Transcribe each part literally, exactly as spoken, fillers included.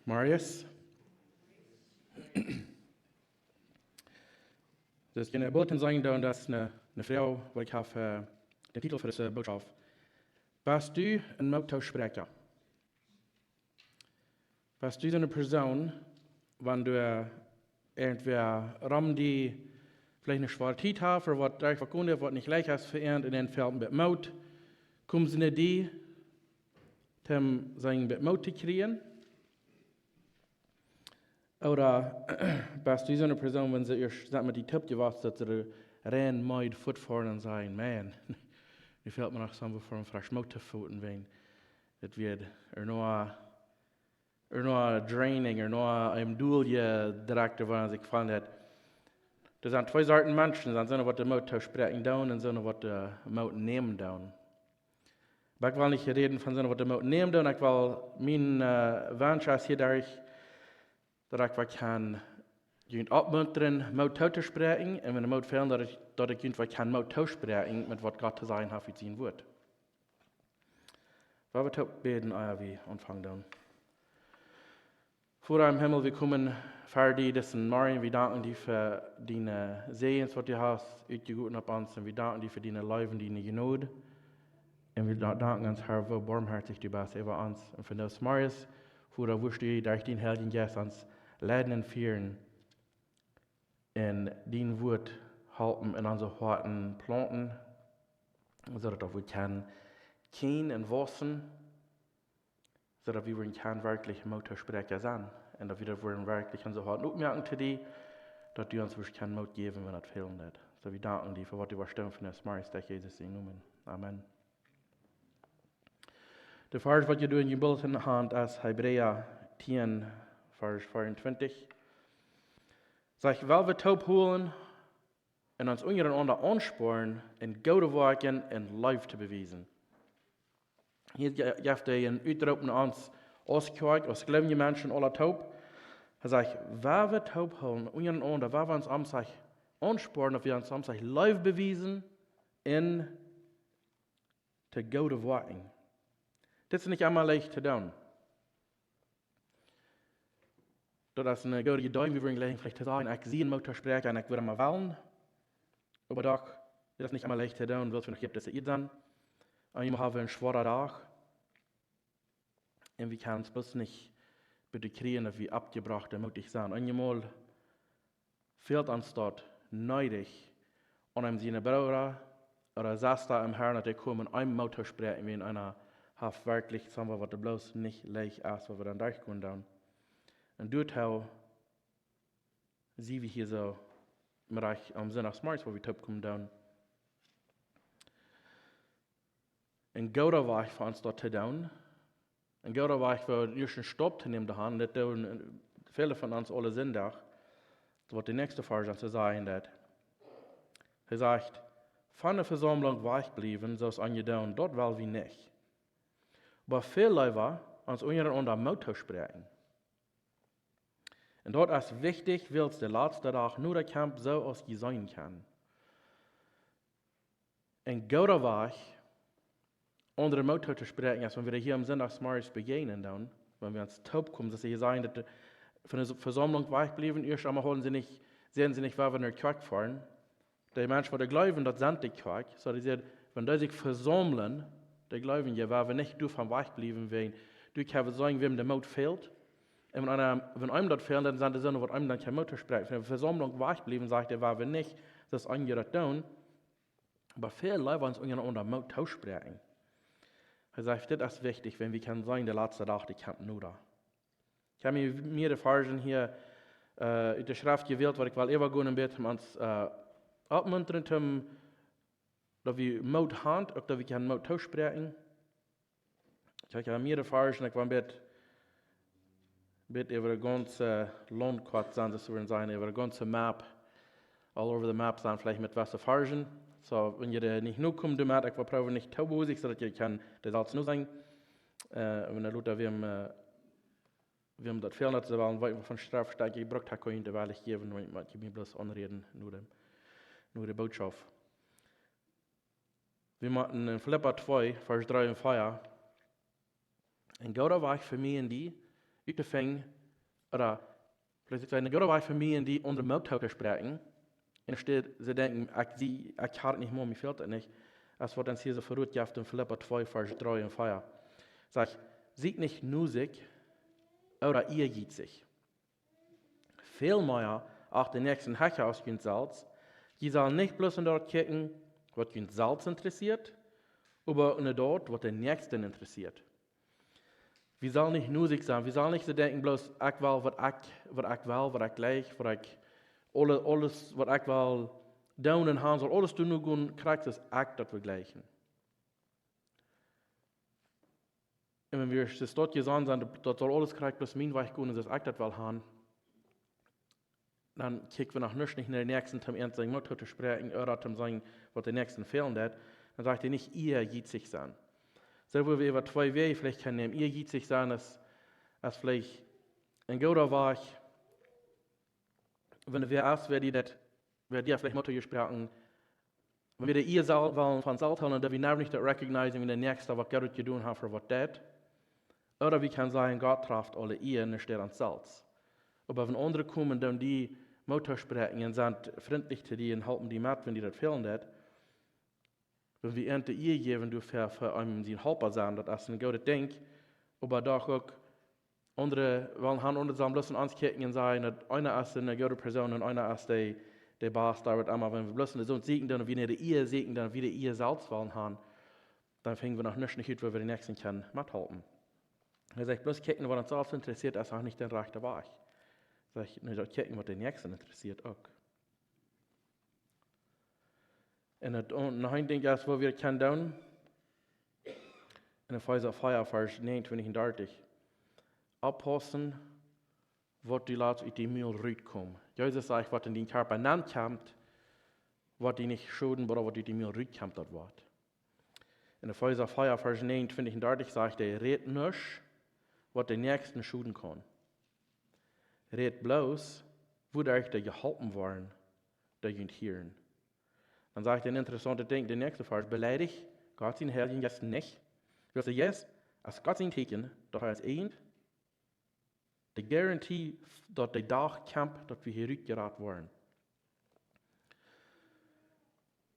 Marius. Dus jie en de Bulletin seenen, dan daut es eene, eene Froag, waut ekj hab, äh, dän Titel fa dise Botschaft. Best du een Moottoosprecha? Best du soone Persoon, wan doa irjentwäa rom die veleicht eene schwoare Tiet haft, ooda waut derch waut gonen deit, waut nich leicht es fa an, un dan fält een bät Moot, kjemt see no die, om see een bät Moot to kjrieen? Ooda best du soone Persoon, wan see ieescht sent met die toop jewast, daut see rein meed fuatfoaren un sajen: "Maun, nu fält mie noch soon fa een fresch Moot to foten, wan et woat ea noch, ea noch draining, ea noch een Deel, je direkta, wan ekj feel daut." Doa sent twee Sorten Menschen, doa sent soone, waut de Moot toospräakjen doonen, un soone, waut de Moot nämen doonen. Oba ekj well nich räden von soone, waut de Moot nämen doonen. Ekj well, mien, äh, Wunsch es hia, daut ekj, daut ekj waut kaun junt oppmuntren, Moot tootospräakjen, un wan de Moot fält, daut ekj, daut ekj junt waut kaun Moot toospräakjen met waut Gott to sajen haft ut sien Wort. Lot ons toop bäden, ea wie aunfangen doonen. Voda em Himmel, wie komen ver die disen Morjen. Wie danken die fa diene Säajens, waut du hast utjegoten opp ons. Un wie danken die fa diene Leew un diene Jnod. Un wie da-, danken ons, Herr, woo boamhoatich du best äwa ons. Un vondoag zemorjes, Voda, wurscht du derch dienen Heiljen Jeist ons leiden un fieren un dien Wort halpen un onse Hoaten plaunten, soo daut wie kjennen kjieejen un wausen, soo daut wie woaren kjennen werkjlich Moottospräakja sennen. Un daut wie daut woaren werkjlich onse Hoaten opmoaken to die, daut du ons woascht kjennen Moot jäwen, wan daut fält. Soo, wie danken die fa waut du woascht doonen vondoag zemorjes, derch Jesus sienen Nomen. Amen. De Varsch, waut jie doa en june Bulletin han, es Hebräa tieen, Varsch veeauntwintich. Sajcht: "Well wie toop hoolen un ons unjarenaunda aunspornen un goode Woakjen un Leew to bewiesen." Hia je-, jeft hee een Utroop aun ons aus Kjoakj, aus jleewje Menschen aula toop. Hee sajcht: "Well wie toop hoolen unjarenaunda, well wie ons aum sikj aunspornen, daut wie ons aum sikj Leew bewiesen un to goode Woakjen." Dit es nich emma leicht to doonen. Daut es eene goode Iedee, wie wudden jlikjen veleicht to sajen: "Ekj sie een Moottospräakja un ekj wudd mau wellen." Oba doch, dit es nich emma leicht to doonen, wiels wie noch hia opp dise Ieed sent. Un wie haben een schwoaren Dach. Un wie kjennen ons bloos nich bie de kjrieen, daut wie oppjebrocht un mootich sent. Eenjemol fält ons daut needich, aun eenem siene Brooda ooda Sesta em Herrn, daut dee komen, eenem Moot toospräakjen, wan eena haft werkjlich soont, waut doa bloos nich leicht es, waut wie dan derchgonen doonen. Un doatoo sent wie hia soo, mau uk aum Sindach zemorjes, wua wie toopkomen doonen. Een gooda Wajch fa ons daut to doonen. Een gooda Wajch fa de ieeschte Stap to nämen doa han. Daut doonen väle von ons aule Sindach. Waut de näakjste Varsch ons to sajen deit. Hee sajcht: "Von de Vesaumlunk wajchbliewen, soo aus eenje doonen, daut well wie nich. Oba väl leewa ons unjarenaunda Moot toospräakjen. Un daut es wichtich, wiels de latste Dach noda kjemt, soo aus jie seenen kjennen." Een gooda Wajch, aundre Moot toospräakjen, es wan wie hia aum Sindach zemorjes bejäajnen doonen, wan wie ons toopkomen, daut see hia sajen, daut de, von de Vesaumlunk wajchbliewen, ieescht emol hoolen see nich, sent see nich, wua wie no Kjoakj foaren. De Menschen, waut doa jleewen, daut sent de Kjoakj. Soo, dee sajen, wan dee sikj vesaumlen, dee jleewen, jo, wua wie nich doavon wajchbliewen, wan doa kjenn wie seenen, wäm de Moot fält. Un wan eena, wan eenem daut fält, dan sent doa soone, waut eenem dan kjennen Moot toospräakjen. Von de Vesaumlunk wajchbliewen, sajcht hee, wua wie nich, daut eenje daut doonen. Oba väl leewa ons unjarenaunda Moot toospräakjen. Hee sajcht, dit es wichtich, wan wie kjennen seenen, de latste Dach, dee kjemt noda. Ekj hab mie, mie de Varschen hia, äh, ut de Schreft jewält, waut ekj well äwagonen, een bät om ons, äh, oppmuntren, om daut wie Moot han, uk daut wie kjennen Moot toospräakjen. Ekj hab mie de Varschen, ekj well een bät, bät äwa de gaunze Launt kort sennen, soo wudden sajen, äwa de gaunze Map, all over the map sennen, veleicht met waut fa Varschen. Soo, wan jie doa nich nokomen doamet, ekj well proowen nich too bosich, soo daut jie kjennen de Sätz noseenen. Äh, wan de Lota wäm, äh, wäm daut fält, daut see wellen weeten, waut fa Schreft ekj jebrukt hab, kaun ekj daut werkjlich jäwen, wan ekj mie bloos aunräden no de, no de Botschaft. Wie motten en Filippa twee, Varsch dree un vea: "Een gooda Wajch fa mie un die uttofinjen, ooda veleicht es daut een gooda Wajch fa mie, aundre Moot tootospräakjen, enne Städ to denkjen, ekj sie, ekj hab nich mea, mie fält daut nich, es waut ons hia soo väarut jeft en Filippa twee, Varsch dree un vea. Sajcht: Siet nich nusich ooda ieajietsich. Väl mea acht dän Näakjsten hecha aus junt selfst. Jie sellen nich bloos no daut kjikjen, waut junt selfst interessieet, oba uk no daut, waut dän Näakjsten interessieet. Wie sellen nich nusich sennen, wie sellen nich soo denkjen, bloos ekj well, waut ekj, waut ekj well, waut ekj jleich, waut ekj, aule-, aules, waut ekj well doonen un haben saul, aules doonen no gonen, krakjt soo aus ekj daut well jleichen. Un wan wie daut jeseenen haben, daut, daut saul aules krakjt bloos mienen Wajch gonen, soo aus ekj daut well haben, dan kjikj wie noch nich no dän Näakjsten, om ieescht sienen Moot tootospräakjen, ooda om seenen, waut dän Näakjsten fälen deit. Dan sajcht hee nich ieajietsich sennen. Soo, woo wie äwa twee Wäaj veleicht kjennen nämen. Ieajietsich sennen es, es veleicht een gooda Wajch, wan wäa es, wäa die daut, wäa die veleicht Moot tootospräakjen, wan wie de Ea sell-, wellen von selfst hoolen, daut wie never nich daut recognizen, wan de Näakjsta waut Goodet jedonen haft ooda waut deit. Ooda wie kjennen sajen, Gott traft aule Ea, nich ons selfst. Oba wan aundre komen, dan die Moot toospräakjen un sent frintlich to die un halpen die met, wan die daut fälen deit, wan wie an de Ea jäwen, doafäa fa eenem sien Halpa sennen, daut es een goodet Dinkj, oba doch uk aundre wellen haben, aundre sellen bloos no ons kjikjen un sajen, daut eena es eene goode Persoon un eena es de, de Baas, doa woat emma, wan wie bloos no soont sieekjen, dan wie no de Ea sieekjen, dan wie de Ea selfst wellen haben, dan finjen wie noch nich, nich ut, woo wie dän Näakjsten kjennen methalpen. Hee sajcht, bloos kjikjen, waut ons selfst interessieet, es noch nich de rajchte Wajch. Sajcht, nä, daut kjikjen, waut dän Näakjsten interessieet, uk. Un daut, un noch een Dinkj es, waut wie kjennen doonen, en Efeesa vea, Varsch näajenuntwintich un dartich. Oppaussen, waut du latst ut dien Mul rutkjemt. Jesus sajcht, waut en dien Kjarpa nenkjemt, woat die nich schoden, oba waut ut dien Mul rutkjemt, daut woat. En Efeesa vea, Varsch näajenuntwintich un dartich sajcht hee: Rät nuscht, waut dän Näakjsten schoden kaun. Rät bloos, wuaderch dee jeholpen woaren, dee junt hieren. Dan sajcht hee een interessauntet Dinkj, de näakjste Varsch: Beleidicht Gott sienen Heiljen Jeist nich. Wiels de Jeist es Gott sien Tieekjen, daut hee ons ieejent, de Garantie, daut de Dach kjemt, daut wie hia rutjerat woaren.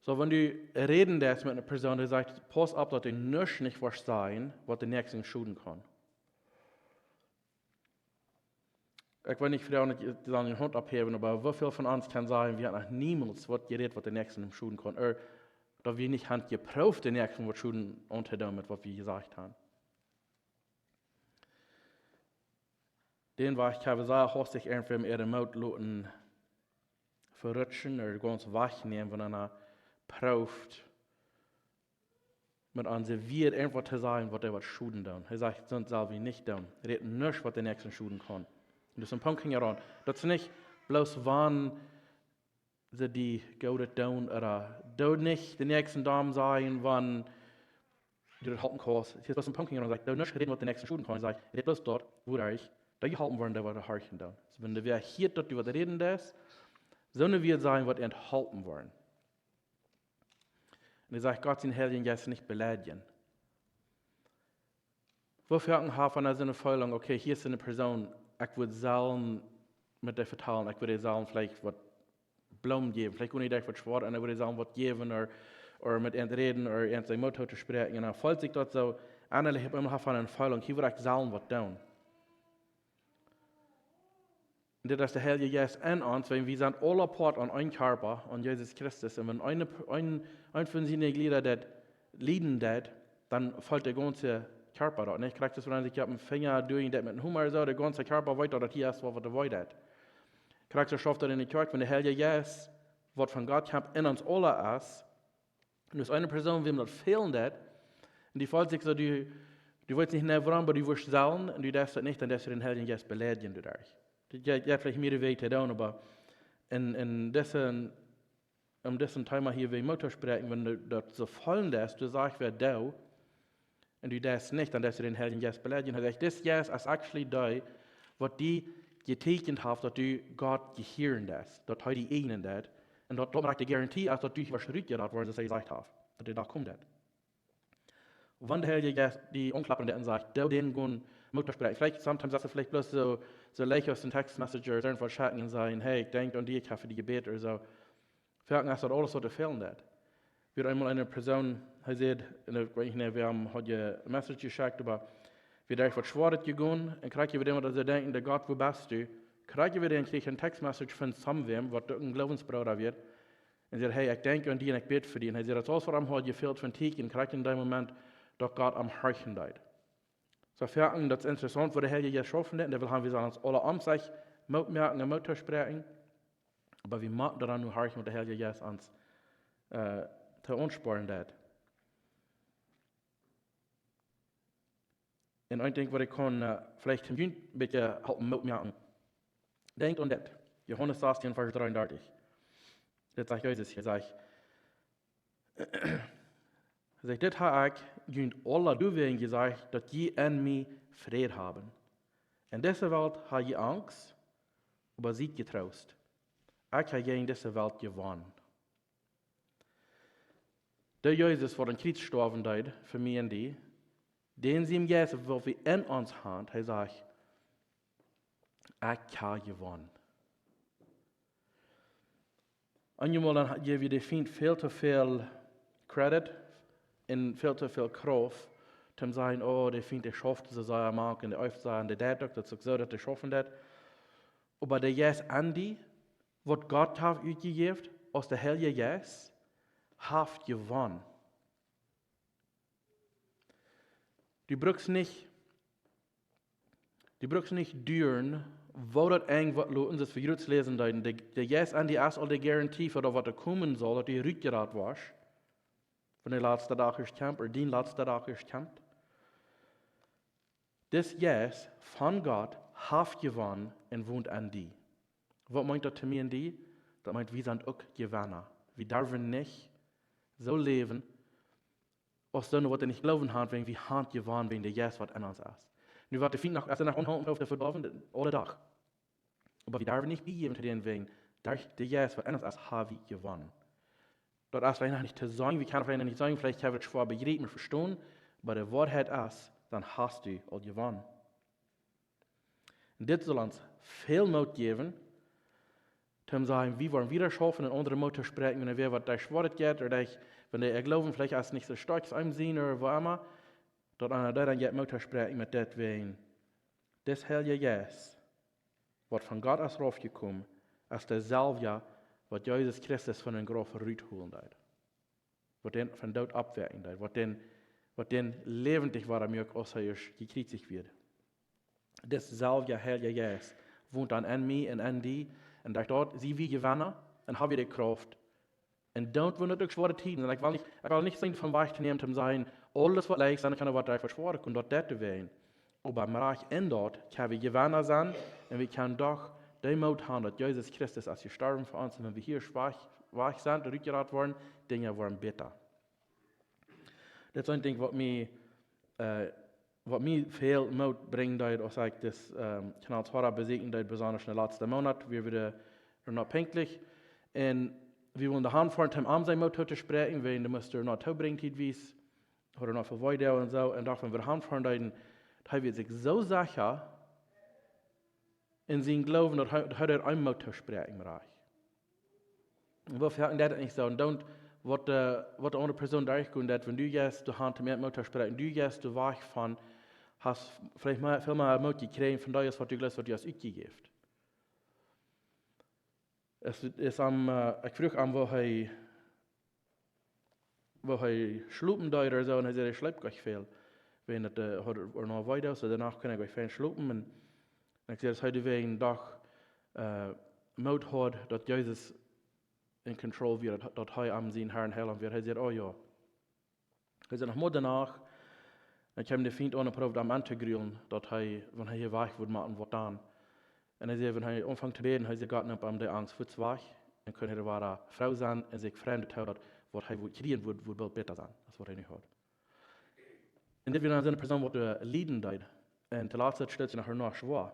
Soo, wan du räden deist met eene Persoon, dee sajcht, pauss opp, daut du nuscht nich woascht sajen, waut dän Näakjsten schoden kaun. Ekj well nich froagen, daut jie dan de Haunt opphäwen, oba woo väl von ons kjennen sajen, wie haben noch niemols waut jerät, waut dän Näakjsten schoden kaun? Ooda daut wie nich haben jeprooft, dän Näakjsten waut Schoden auntodoonen met waut wie jesajcht haben. Dän Wajch kjenn wie sea haustich irjentwäm äaren Moot loten verrutschen ooda gaunz wajchnämen, wan eena prooft, met onse Wieed irjentwaut to sajen, waut dee waut schoden deit. Hee sajcht, soont sell wie nich doonen. Rät nuscht, waut dän Näakjsten schoden kaun. Un daut es een Punkt hinjaraun. Daut es nich bloos, wan see die Goodet doonen, ooda doo nich dän Näakjsten domm sajen, wan du daut halpen kaust. Hia es bloos een Punkt hinjaraun, sajcht, doo nuscht räden, waut dän Näakjsten schoden kaun. Hee sajcht, rät bloos daut, wuaderch dee jeholpen woaren, dee waut horchen doonen. Soo, wan wäa hieet, daut du waut räden deist, soone Wieed sajen, waut an halpen woaren. Un hee sajcht, Gott sienen Heiljen Jeist nich beleidigen. Woo foaken haft eena soone Feelunk, okay, hia es eene Persoon, ekj wudd sellen met dee vetalen, ekj wudd dee sellen veleicht waut Bloomen jäwen, veleicht kunn ekj dee waut schwoa, un ekj wudd dee sellen waut jäwen, ooda, ooda met an räden, ooda an sienen Moot toospräakjen. Un dan feelt sikj daut soo, ennalich opp eemol haft eena eene Feelunk, hia wudd ekj sellen waut doonen. Un dit es de Heilje Jeist en ons, wiels wie sent aula Poat aun een Kjarpa, aun Jesus Christus. Un wan een, een, een von siene Jlieda daut lieden deit, dan feelt de gaunze Kjarpa daut, nich? Krakjt soo aus wan sikj opp een Finja deit, daut met een Homa soo, de gaunze Kjarpa weet daut, daut hia es waut, waut wee deit. Krakjt soo schauft daut en de Kjoakj, wan de Heilje Jeist, waut von Gott kjemt, en ons aula es, un es eene Persoon, wäm daut fälen deit, un dee feelt sikj soo, du, du weetst nich, nä, wuarom, oba du wurscht sellen, un du deist daut nich, dan deist du dän Heiljen Jeist beleidigen doaderch. Daut jeit, jeit veleicht mea de Wajch to doonen, oba en, en dise, om disen Thema hia wada Moot to spräakjen, wan du daut soo feelen deist, du sajchst, wäa doo, un du deist nich, dan deist du dän Heiljen Jeist beleidigen. Hee sajcht, dis Jeist es actually dee, waut die jetieekjent haft, daut du Gott jehieren deist, daut hee die ieejnen deit. Un daut, daut moakt de Garantie, aus daut du woascht rutjerat woaren, soo aus hee jesajcht haft, daut dee Dach komen deit. Wan de Heilje Jeist die aunklappen deit un sajcht, doo dän gonen Moot toospräakjen. Veleicht, sometimes es et veleicht bloos soo, soo leicht aus een Text Message ooda irjentwaut schekjen un sajen, hey, ekj denkj aun die, ekj hab fa die jebät ooda soo. Foaken es daut aules, waut doa fälen deit. Wia eemol eene Persoon, hee säd, un ekj weet nich, wie haben, haud je een Message jeschekjt, oba wia derch waut Schwoaret jegonen, un krakjt wia dee, waut see denkjen, de Gott, wua best du? Krakjt wia dee, kjrieech een Text Message von somewhere, waut een Gloowensbrooda wia, un säd, hey, ekj denkj aun die un ekj bäd fa die. Un hee säd, daut aules, waut am haud jefält fa een Tiet, un krakjt en dän Moment, daut Gott am horchen deed. Soo foaken, daut es interessaunt, woo de Heilje Jeist schaufen deit, un dee well haben, wie sellen ons aule om sikj Moot moaken un Moot toospräakjen. Oba wie motten doa dan nu horchen, waut de Heilje Jeist ons, äh, to ons spoaren deit. Un een Dinkj, waut ekj kaun, äh, veleicht junt een bät halpen Moot moaken. Denkjt aun dit. Johanes sastieen, Varsch dreeundartich. Dit sajcht Jesus, hee sajcht, hee sajcht, dit hab ekj junt aula doawäajen jesajcht, daut jie en mie Fräd haben. En dise Welt hab jie Angst, oba siet jetroost. Ekj hab jäajen dise Welt jewonnen. De Jesus, waut aum Kjriez stoawen deed fa mie un die, dän sien Jeist, waut wie en ons haben, hee sajcht, ekj hab jewonnen. Eenjemol dan ha-, jäw wie dän Fient väl too väl Credit un väl too väl Krauft, toom sajen, oh, de Fient, dee schauft soo sea mank un dee äft soo sea un dee deit uk, daut es uk soo, daut dee schaufen deit. Oba de Jeist en die, waut Gott haft utjejäft, aus de Heilje Jeist, haft jewonnen. Du brukst nich, du brukst nich duaren, woo daut Enj woat loten, soo aus wie jrod läsen deeden. De, de Jeist en die es aul de Garantie fa daut, waut doa komen saul, daut du rutjerat woascht, wan de latste Dach es kjemt, ooda dien latsta Dach es kjemt. Dis Jeist von Gott haft jewonnen un wont en die. Waut meent daut to mie un die? Daut meent, wie sent uk Jewenna. Wie derwen nich soo läwen, aus soone, waut nich Gloowen haben, wäajen wie haben jewonnen, wäajen de Jeist, waut en ons es. Nu woat de Fient noch, aus hee noch aunhoolen haft, vedoawen, aule Dach. Oba wie derwen nich bejäwen to dän, wäajen derch de Jeist, waut en ons es, hab wie jewonnen. Daut es veleicht noch nich to sajen, wie kjennen veleicht noch nich sajen, veleicht hab wie daut schwoa bejriepen un vestonen, oba de Woarheit es, dan hast du aul jewonnen. Un dit saul ons väl Moot jäwen, toom sajen, wie woaren wieda schaufen un aundre Moot toospräakjen, wan wäa waut derch Schwoaret jeit, ooda derch, wan de Gloowen veleicht es nich soo stoakj es, eenem sien ooda woo emma, daut eena doa dan jeit Moot toospräakjen met dit, wäajen dis Heilje Jeist, waut von Gott es raufjekomen, es deselwja, waut Jesus Christus von dän Grauf rutholen deed. Waut dän vom Doot oppwakjen deed. Waut dän, waut dän läwendich wada muak, aus hee ieescht jekjriezicht wort. Dis selwja Heilja Jeist wont dan en mie un en die. Un derch daut sie wie Jewenna un hab wie de Krauft. Un daut woaren uk schwoare Tieden. Un ekj well nich, ekj well nich sennen von wajch to nämen, to sajen, aules waut leicht es, dan kaun waut derch waut schwoaret komen, daut deit to wäajen. Oba mau en daut kjenn wie Jewenna sennen un wie kjennen doch dän Moot haben, daut Jesus Christus es jestorwen fa ons. Un wan wie hia schwach, schwach sent, rutjerat woaren, Dinja woaren bäta. Dit es een Dinkj, waut mie, äh, waut mie väl Moot brinjen deed, aus ekj dis, ähm, Kanal Torah besieekjen deed, besonda en dän latsten Moonat, wia wie doa noch pinkjlich. Un wie wullen doa han foaren, om am sien Moot to spräakjen, wäajen dee must doa noch toobrinjen, Tiet wies, ooda noch fa Weide un soo. Un doa, wan wie han foaren deeden, hee wia sikj soo secha en sienen Gloowen, daut hee, daut hee doa eenen Moot to spräakjen brach. Un woo foaken deit daut nich soo? Un dan, waut de, waut de aundre Persoon derchkjemt, daut wan du jeist, du hast mea Moot to spräakjen, du jeist, du wajch von, hast veleicht mea, väl mea Moot jekjräajen von daut, aus waut du jleefst, waut du hast utjejäft. Es, es am, äh, ekj fruach am, woo hee, woo hee schlopen deed ooda soo, un hee säd, hee schleep nich väl. Wan daut, äh, haud hee noch wieda, soo doano kunn hee nich fein schlopen. Un, un ekj säd, daut hee doawäajen doch, äh, Moot haud, daut Jesus en control wia, daut, daut hee am sien Herr un Heilaunt wia. Hee säd, oh jo. Hee säd, noch mau doano, dan kjeem de Fient aun un proowd am auntogrowen, daut hee, wan hee hia wajch wudd motten, waut dan. Un hee säd, wan hee aunfunk to bäden, hee säd, Gott neem am de Angst fuaz wajch, un kunn hee wada froo sennen un sikj freien, daut hee daut, waut hee wudd kjrieen, wudd, wudd väl bäta sennen, aus waut hee nu haud. Un dit wia dan soone Persoon, waut, äh, lieden deed. Un toolatst stoot see noch, noch schwoa.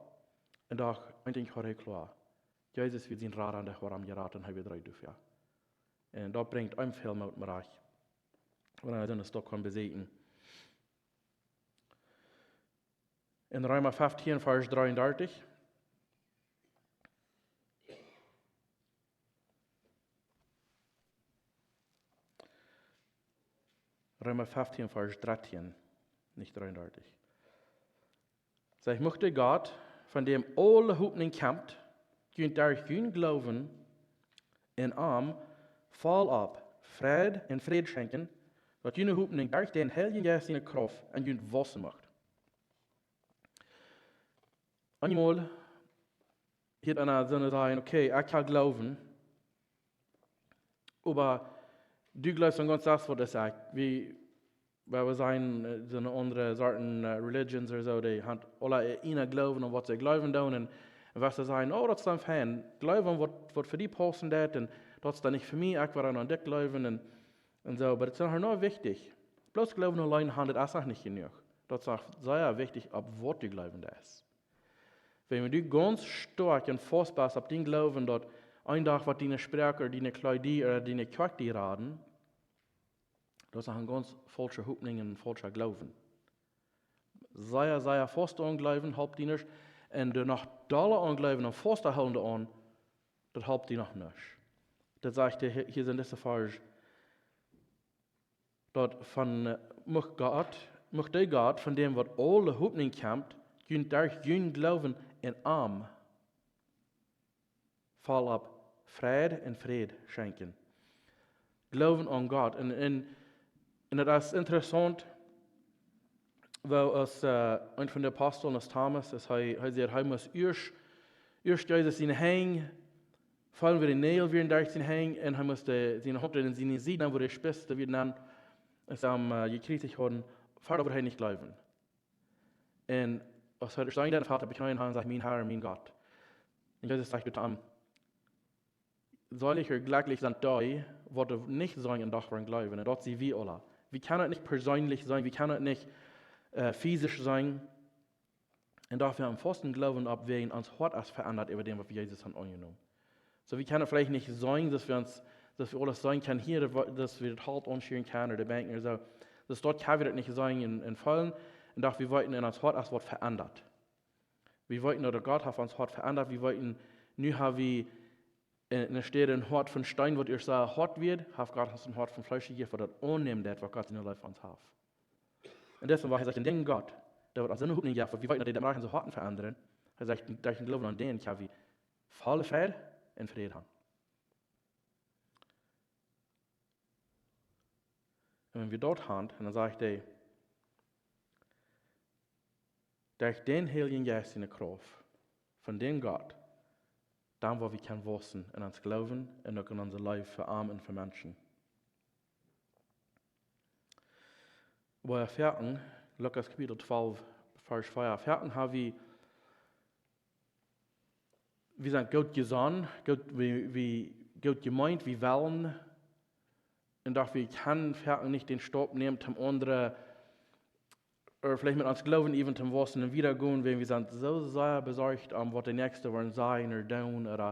Un doch, een Dinkj haud hee kloa. Jesus wia sien Rada un hee haud am jerat un hee wia reed doafäa. Un daut brinjt eenem väl Moot, mau rajcht. Wan eena soon Stoot kaun besieekjen. En Reema feftieen, Varsch dreeundartich. Reema feftieen, Varsch dreeundartich, nich dreeundartich. Sajcht: Mucht de Gott, von däm aule Hopninj kjemt, junt derch jun Gloowen en am voll opp Freid un Fräd schenkjen, daut june Hopninj derch dän Heiljen Jeist siene Krauft en junt wausen mucht. Eenmol hieet eena soone sajen: Okay, ekj ha Gloowen, oba du jleefst aun gaunz daut, waut es ekj. Wie, wie sajen, äh, soone aundre Sorten, äh, Religions ooda soo, dee han aule, äh, eenen Gloowen aun waut see jleewen doonen. Un, un waut see sajen: Oh, daut es dan fein. Jleew aun waut, waut fa die paussen deit, un daut es dan nich fa mie, ekj woa aun dit jleewen, un, un soo. Oba daut es noch wichtich. Bloos Gloowen auleen han, daut es noch nich jenuach. Daut es sea wichtich, opp waut du jleewen deist. Wan du gaunz stoakj un faust best opp dän Gloowen, daut een Dach woat diene Sproak ooda diene Kjleeda ooda diene Kjoakj die raden, daut es eene gaunz faulsche Hopninj un een faulscha Gloowen. Sea, sea fausta aun jleewen halpt die nich. Un doa noch dolla aun jleewen un fausta hoolen doaraun, daut halpt die noch nich. Daut sajcht hee hia, hia en dise Varsch, daut von, äh, mucht Gott, mucht de Gott, von däm waut aule Hopninj kjemt, junt derch jun Gloowen en am voll opp Freid un Fräd schenkjen. Gloowen aun Gott. Un, un, un daut es interessaunt, woo aus, äh, eena von de Apostel, aus Thomas, aus hee, hee säd, hee must ieescht, ieescht Jesus siene Henj feelen, woo de Näajel wieren derch siene Henj, un hee must, äh, siene Haunt en siene Sied, woo de Spitz wieren, aus see am, äh, jekjriezicht hauden, wieda wudd hee nich jleewen. Un aus hee daut sajen deed, foll hee bekjneeen un säd: Mien Herr, mien Gott. Un Jesus sajcht to am: Selig un jlekjlich sent dee, waut nich seenen un doch woaren jleewen. Un daut sent wie aula. Wie kjennen daut nich perseenlich seenen, wie kjennen daut nich, äh, fisisch seenen. Un doch wie haben fausten Gloowen opp, wiels ons Hoat es veendat äwa däm, waut wie Jesus haben aunjenomen. Soo, wie kjennen veleicht nich seenen, daut wie ons, daut wie aules seenen kjennen hia, daut wie daut Holt aunschieren kjennen ooda de Benkj ooda soo. Daut, daut kjenn wie daut nich seenen un, un feelen. Un doch wie weeten, en ons Hoat es waut veendat. Wie weeten, daut Gott haft ons Hoat veendat. Wie weeten, nu ha wie en, en Städ een Hoat von Steen, waut ieescht sea hoat wia, haft Gott ons een Hoat von Fleesch jejäft, waut daut aunnämen deit, waut Gott siene Leew fa ons haft. Un daut es wuarom hee sajcht, en dän Gott, dee waut ons soone Hopninj jeft, waut wie weeten, daut dee daut moakt, onse Hoaten veendren. Hee sajt, derch dän Gloowen aun dän kjenn wie voll Freid un Fräd haben. Un wan wie daut haben, un dan sajcht hee, derch dän Heiljen Jeist siene Krauft, von dän Gott, dan woa wie kjennen wausen en ons Gloowen un uk en onse Leew fa am un fa Menschen. Oba foaken, Lukas Kapitel twalf, Varsch vea, foaken ha wie, wie sent goot jesonnen, goot, wie, wie goot jemeent, wie wellen, un doch wie kjennen foaken nich dän Staup nämen, toom aundre, ooda veleicht met ons Gloowen äwen toom wausen un wieda gonen, wiels wie sent soo sea besorcht om waut de Näakjste woaren sajen ooda doonen, ooda,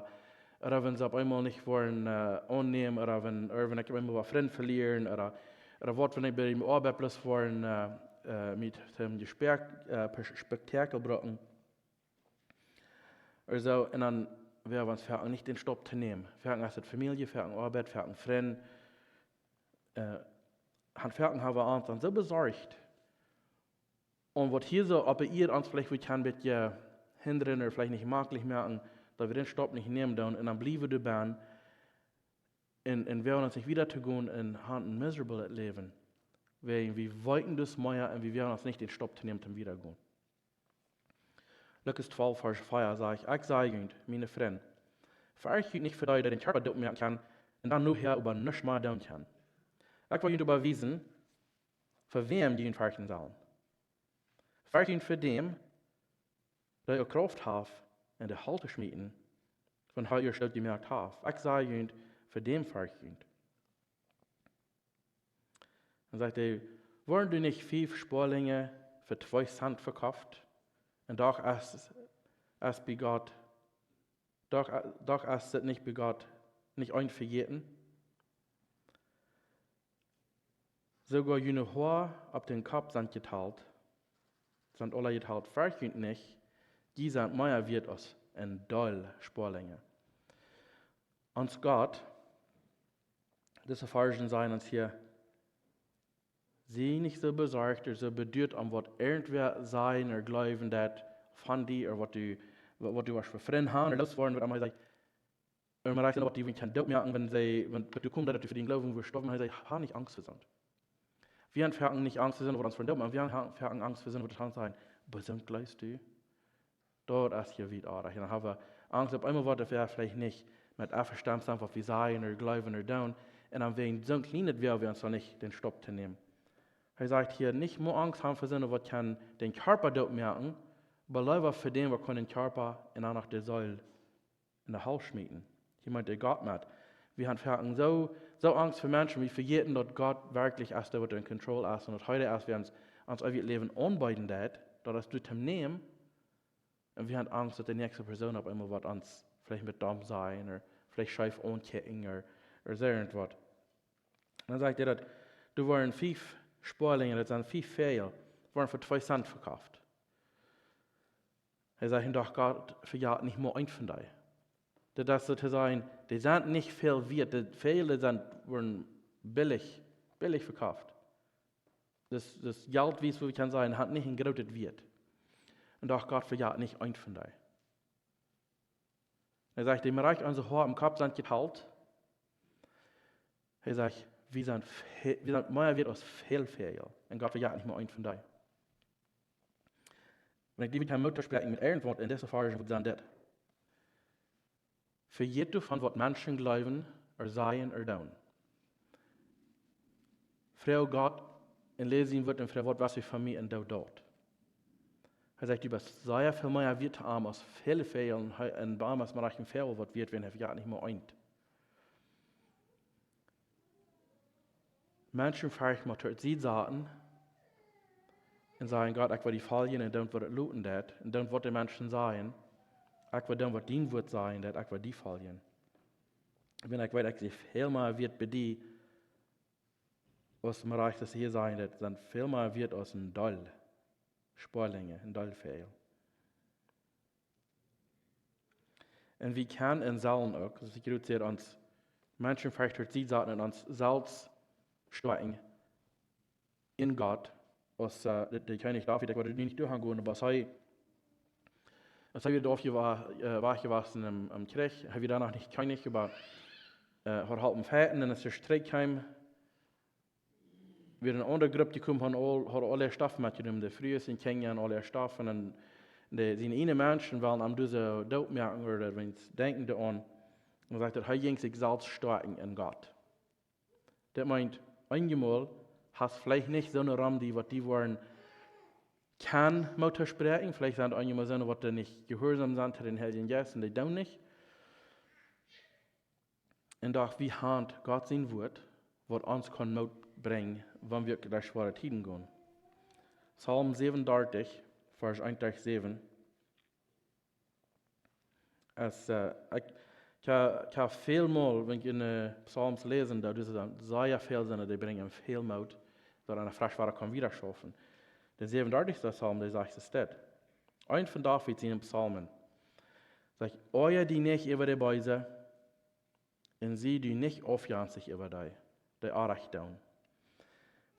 ooda wan see opp eemol nich woaren, äh, aunnämen, ooda wan, ooda wan ekj opp eemol waut Frind velieren, ooda, ooda waut, wan ekj bie de Oabeit bloos woaren, äh, äh, met däm Jespäak, äh, Spektakel brucken. Ooda soo, un dan woa wie ons foaken nich dän Staup to nämen. Foaken es daut Famielje, foaken Oabeit, foaken Frind. Äh, un foaken ha wie ons dan soo besorcht om waut hia soo opp de Ieed ons veleicht woat kjennen een bät hindren ooda veleicht nich maklich moaken, daut wie dän Staup nich nämen doonen un dan bliewen wie doabie un, un woagen ons nich wieda to gonen un haben een miserable Läwen. Wiels wie weeten daut mea un wie woagen ons nich dän Staup to nämen, toom wieda gonen. Lukas twalf, Varsch vea sajcht: Ekj saj junt, miene Frind, fercht junt nich fa dee, dee dän Kjarpa doot moaken kjennen un dan nohäa oba nuscht mea doonen kjennen. Ekj well junt oba wiesen, fa wäm jie junt ferchten sellen. Fercht junt fa däm, dee uk Krauft haft, en de Hal to schmieten, wan hee ieescht doot jemoakt haft. Ekj saj junt, fa däm fercht junt. Dan sajcht hee: Worden doa nich fief Spoalinje fa twee Cent vekoft? Un doch es, es bie Gott, doch, doch es daut nich bie Gott, nich een vejäten? Soogoa june Hoa opp dän Kopp sent jetalt. Sent aula jetalt, fercht junt nich, jie sent mea wieet aus een Deel Sparlinje. Ons Gott, dise Varschen sajen ons hia: Sie nich soo besorcht ooda soo beduat om waut irjentwäa sajen ooda jleewen deit von die, ooda waut du, waut du woascht fa Frind haben ooda loos woaren, waut emma hee sajcht. Ooda mau rajcht, waut die kjennen doot moaken, wan see, wan, wan du kjemst, daut du fa dän Gloowen woascht stoawen, hee sajcht: Ha nich Angst fa soont. Wie haben foaken nich Angst fa soont, waut ons Frind doonen, oba wie haben foaken Angst fa soont, waut ons sajen: Bie soont jleefst du? Daut es je wiet oajch. Un dan hab wie Angst, opp eemol woat et veleicht nich met envestonen sennen, waut wie sajen ooda jleewen ooda doonen. Un dan wäajen soont kjlienet woa wie ons dan nich dän Staup to nämen. Hee sajcht hia: Nich mea Angst haben fa soont, waut kaun dän Kjarpa doot moaken, oba leewa fa dän, waut kaun dän Kjarpa un dan noch de Seel enne Hal schmieten. Hia meent hee Gott met. Wie haben foaken soo, soo Angst fa Menschen, wie vejäten, daut Gott werkjlich es, dee waut en control es, un daut hee es, wäa ons, ons eewjet Läwen aunbeeden deit, daut es doa to nämen. Un wie haben Angst, daut de näakjste Persoon opp eemol woat ons veleicht met domm sajen ooda veleicht scheef aunkjikjen ooda, ooda soo irjentwaut. Dan sajcht hee daut, doa woaren fief Sparlinje, daut sent fief Väajel, woaren fa twee Cent vekoft. Hee sajcht: Un doch Gott vejat nich mea eent von dee. Daut es soo to sajen, dee sent nich väl wieet, dee Väajel sent, woaren billich, billich vekoft. Daut, daut Jelt, woo wie kjennen sajen, haft nich een grootet Wieet. Un doch Gott vejat nich eent von dee. Hee sajcht, dee mau rajcht onse Hoa aum Kopp sent jetalt. Hee sajcht, wie sent ve-, wie sent mea wieet aus väl Väajel. Un Gott vejat nich mea eent von dee. Wan ekj die wudd kjennen Moot toospräakjen met irjentwaut en dise Varschen, wudd sennen dit: Vejät doavon, waut Menschen jleewen ooda sajen ooda doonen. Froag Gott un läs sien Wuat un froag: Waut west du von mie un doo daut? Hee sajcht, du best sea väl mea wieet to am aus väle Väajel, un hee, un bie am es mau een Väajel waut wieet, wan hee vejat nich mea eent. Menschen veleicht mol to Sied saten un sajen: Gott, ekj well die foljen un doonen, waut et loten deit, un doonen, waut de Menschen sajen. Ekj well doonen, waut dien Wuat sajen deit, ekj well die foljen. Wan ekj weet, ekj sie väl mea wieet bie die, aus mau rajcht, daut hia sajen deit, sent väl mea wieet aus een Deel Sparlinje, een Deel Väajel. Un wie kjennen un sellen uk, soo aus ekj jrod säd, ons Menschen veleicht to Sied saten un ons selfst stoakjen en Gott, aus, äh, de, de Kjennich David, ekj wudd nu nich derchgonen, oba aus hee, aus hee wia doa aufjewa-, äh, wajchjewossen em, em Kjrich, hee wia doa noch nich Kjennich, oba, äh, haud halpen feiten un aus hee trigj kjeem, wia eene aundre Grupp, dee kjeem, haud aul, haud aule Stoff metjenomen, de Frues un Kjinja un aule Stoff, un de, siene ieejne Menschen wullen am dise doot moaken, ooda wan see denkjen doaraun. Un sajcht daut, hee jinkj sikj selfst stoakjen en Gott. Daut meent, eenjemol hast veleicht nich soone rom die, waut die woaren kjennen Moot toospräakjen, veleicht sent eenjemol soone, waut doa nich jehuarsom sent to dän Heiljen Jeist un dee doonen nich. Un doch wie haben Gott sien Wuat, waut ons kaun Moot brinjen, wan wie derch schwoare Tieden gonen. Psalm säwenundartich, Varsch eent bat säwen. Es, äh, ekj, ekj ha-, ekj hab väl mol, wan ekj en, äh, Psalms läsen doo, daut sent sea väl, sent, dee brinjen väl Moot, daut eena fresch wada kaun wieda schaufen. De säwenundartichste Psalm, dee sajcht es dit. Eent von David siene Psalmen. Sajcht: Oaja die nich äwa de Beese, un sie die nich aufjenstich äwa dee, dee Onrajcht doonen.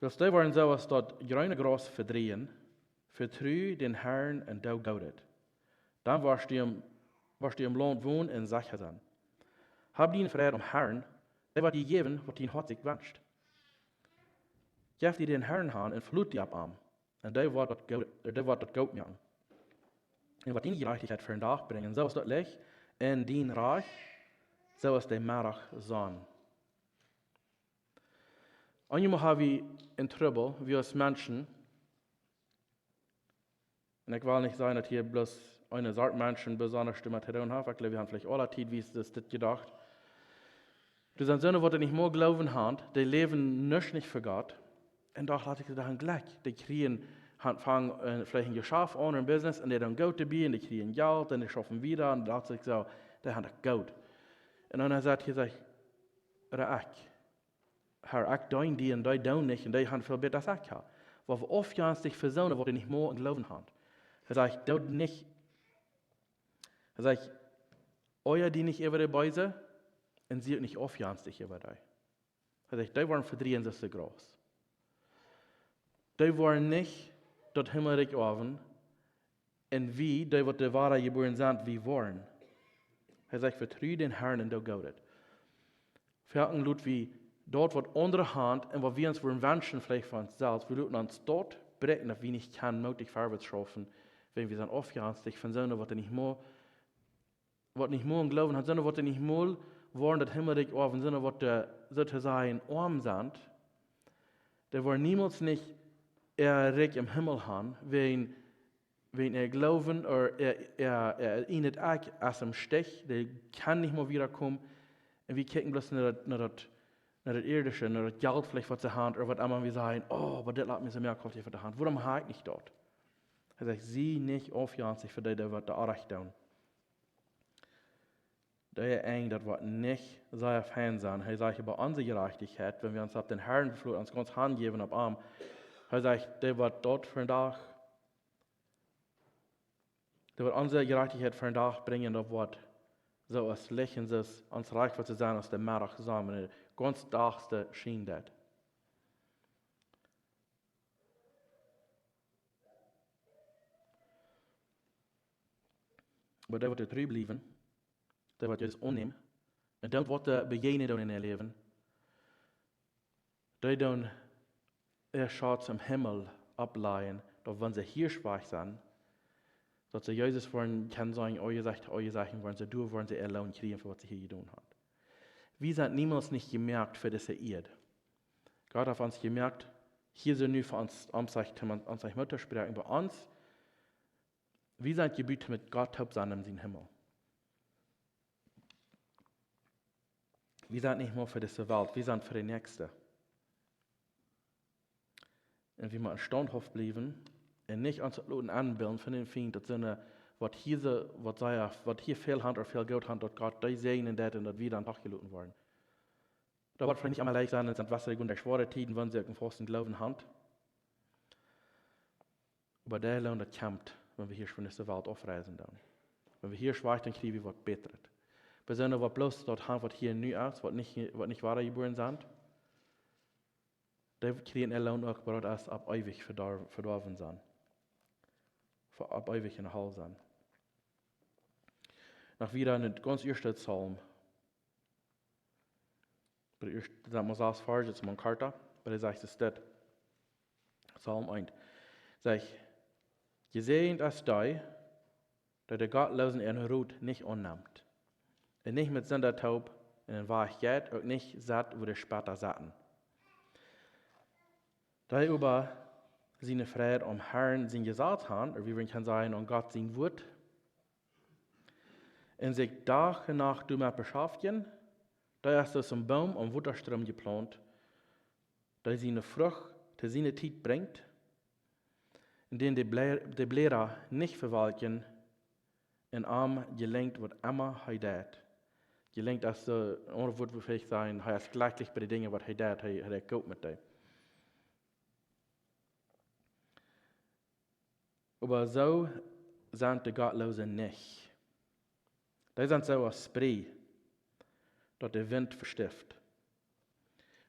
Wiels dee woaren soo aus daut jreene Graus vedrieejen. Vetru dän Herrn un doo Goodet. Dan woascht du em, woascht du em Launt wonen un secha sennen. Hab diene Freid aum Herrn, dee woat die jäwen, waut dien Hoat sikj wenscht. Jeff die dän Herrn han un veloot die opp am. Un dee woat daut goot, dee woat daut goot moaken. Un woat diene Jerajchtichkjeit fa dän Dach brinjen, soo aus daut Licht, un dien Rajcht, soo aus de Meddachsonn. Eenjemol hab wie een Trubbel, wie aus Menschen, un ekj well nich sajen, daut hia bloos eene Sort Menschen besonda doamet to doonen haft. Ekj jleew, wie haben veleicht aule Tiet wies dit jedocht. Doa sent soone, waut nich mea Gloowen haben, dee läwen nuscht nich fa Gott. Un doch lot ekj daut aun jlikj. Dee kjrieen, han-, fangen, äh, veleicht een Jeschaft aun, een Business, un dee doonen goot doabie, un dee kjrieen Jelt, un dee schaufen wieda, un daut ekj soo, dee haben daut goot. Un dan sajcht hee, sajcht: Oba ekj, Herr, ekj deen die un dee doonen nich, un dee haben väl bäta aus ekj hab. Woo wie aufjenstich fa soone, waut dee nich mol em Gloowen haben. Hee sajcht, doot nich, hee sajcht, oaja die nich äwa de Beese un sie uk nich aufjenstich äwa dee. Hee sajcht, dee woaren vedrieejen soo aus de Graus. Dee woaren nich daut Himmelrikj oawen, un wie, dee waut de wada jebuaren sent, wie woaren. Hee sajcht, vetru dän Herrn un doo Goodet. Foaken lot wie daut, waut aundre haben un waut wie ons wudden wenschen, veleicht fa ons selfst, wie loten ons daut bräakjen, daut wie nich kjennen mootich verwoats schaufen, wan wie sent aufjenstich von soone, waut dee nich mol, waut nich mol em Gloowen haben, soone, waut dee nich mol woaren daut Himmelrikj oawen, soone, waut dee, soo to sajen, oam sent. Dee woaren niemols nich äa Rikj em Himmel haben, wäajen, wäajen äa Gloowen ooda äa, äa, äa ieejnet Ekj es em Stich, dee kjennen nich mea wada komen. Un wie kjikjen bloos no daut, no daut, no daut Irdische, no daut Jelt veleicht, waut see haben, ooda waut emma, wie sajen, oh, oba dit lat mie soo mea kalt, waut dee haben. Wuarom hab ekj nich daut? Hee sajcht, sie nich aufjenstich fa dee, dee waut dee Orrajcht doonen. Dee Enj, daut woat nich sea fein sennen. Hee sajcht, äwa onse Jerajchtichkjeit, wan wie ons opp dän Herrn veloten, ons gaunz hanjäwen opp am. Hee sajcht, dee woat daut vondoag, dee woat onse Jerajchtichkjeit vondoag brinjen, daut woat soo aus Licht un soo aus ons Rikj woat sennen aus de Meddachsonn, wan de gaunz Dach schient daut. Oba dee waut tru bliewen, dee waut Jesus aunnämen, un dee waut dee bejäajnen doonen en äa Läwen, dee doonen äa Schauz em Himmel oppläajen, daut wan see hia schwak sent, daut see Jesus woaren kjennen sajen, oaja jesajcht, oaja jesajcht, un woaren see doa, woaren see äa Loon kjrieen fa waut see hia jedonen haben. Wie sent niemols nich jemoakt fa dise Ieed. Gott haft ons jemoakt, hia soo nu fa ons, om sikj, om sikj Moot to spräakjen. Bie ons, wie sent jebut met Gott toop sennen en sienen Himmel. Wie sent nich mea fa dise Welt, wie sent fa de Näakjste. Un wie motten staunthauft bliewen un nich ons loten enbillen von dän Fient, daut soone, waut hia soo, waut see, waut hia väl haben ooda väl Jelt haben, daut Gott dee säajnen deit un daut wie dan doch jeloten woaren. Daut woat veleicht nich emma leicht sennen, un sent wesse goot derch schwoare Tieden, wan see uk een fausten Gloowen haben. Oba dee Loon, daut kjemt, wan wie hia von dise Welt aufreisen doonen. Wan wie hia schwak sent, dan kjrie wie waut Bätret. Besonda waut bloos daut haben, waut hia nu es, waut nich, waut nich wada jebuaren sent, dee kjrieen äa Loon uk, oba daut es opp eewich vedor-, vedorwen sennen. Fa opp eewich enne Hal sennen. Noch wada en dän gaunz ieeschten Psalm. Bie de ieeschte, daut mott sas Varsch, daut es mau korta, oba hee sajcht es dit. Psalm eent. Sajcht, jesäajent es dee, dee de Gottloosen äaren Rot nich aunnemt, un nich met Sinda toop en dän Wajch jeit, uk nich sett, wua de Spota setten. Dee oba siene Freid aum Herrn sien Jesaz haben, ooda wie wudden kjennen sajen, aun Gott sien Wuat, un sikj Dach un Nacht doamet beschaftjen, dee es aus een Boom aum Wotastroom jeplaunt, dee siene Frucht to siene Tiet brinjt, un dän de Blä-, de Bläda nich vewalkjen, un am jelinjt waut emma hee deit. Jelinjt es soo een aundret Wuat, wua veleicht sajen, hee es jlekjlich bie de Dinja, waut hee deit, hee, hee deit goot met dee. Oba soo sent de Gottloose nich. Dee sent soo aus Sprie, daut de Wint vestift.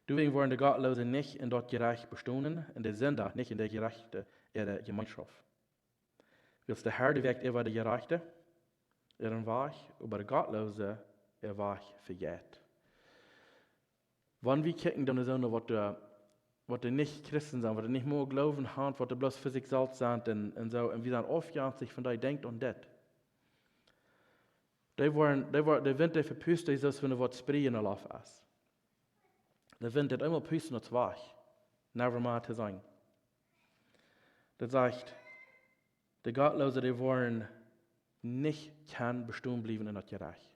Doawäajen woaren de Gottloose nich en daut Jerecht bestonen, un de Sinda nich en de Jerajchte äare Jemeenschoft. Wiels de Herr, dee woakt äwa de Jerajchte äaren Wajch, oba de Gottloose äa Wajch vejeit. Wan wie kjikjen, dan es soone, waut de, waut de nich Christen sent, waut de nich mea Gloowen haben, waut de bloos fa sikj selfst sent un, un soo, un wie sent aufjenstich von dee, denkjt aun dit. Dee woaren, dee woaren, de Wint, dee vepust dee, soo aus wan waut Sprie en de Loft es. De Wint deit eemol pusten, daut es wajch. Never more to seenen. Daut sajcht, de Gottloose, dee woaren nich kjennen bestonen bliewen en daut Jerecht.